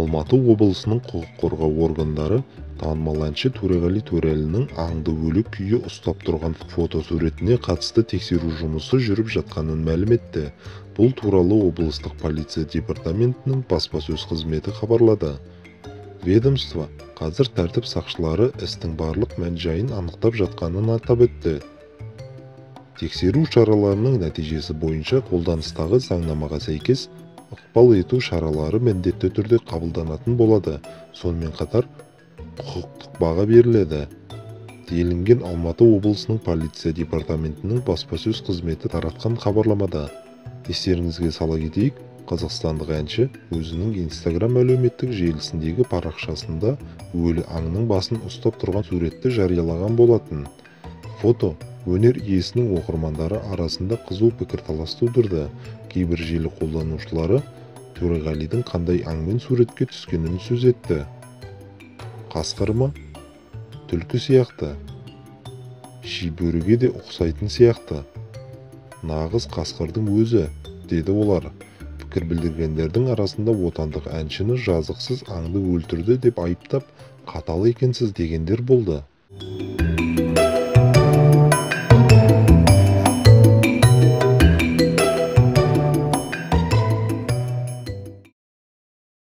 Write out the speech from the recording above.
Алматы облысының құқық қорғау органдары танымал әнші Төреғали Төреәлінің аңды өлі күйі ұстап тұрған фотосуретіне қатысты тексеру жұмысы жүріп жатқанын мәлім етті. Бұл туралы облыстық полиция департаментінің баспасөз қызметі хабарлады. Ведомство қазір тәртіп сақшылары істің барлық мән-жайын анықтап жатқанын атап өтті. Тексеру шараларының нәтижесі бойынша қолданыстағы заңнамаға сәйкес ықпал ету шаралары міндетті түрде қабылданатын болады. Сонымен қатар құқықтық баға беріледі, делінген Алматы облысының полиция департаментінің баспасөз қызметі таратқан хабарламада. Естеріңізге сала кетейік, қазақстандық әнші өзінің Инстаграм әлеуметтік желісіндегі парақшасында өлі аңның басын ұстап тұрған суретті жариялаған болатын. Фото өнер иесінің оқырмандары арасында қызу пікірталас тудырды. Кейбір желі қолданушылары Төреғалидің қандай аңмен суретке түскенін сөз етті. Қасқыр ма? Түлкі сияқты. Шибөріге де ұқсайтын сияқты. Нағыз қасқырдың өзі, деді олар. Пікір білдіргендердің арасында отандық әншіні жазықсыз аңды өлтірді деп айыптап, қатал екенсіз дегендер болды.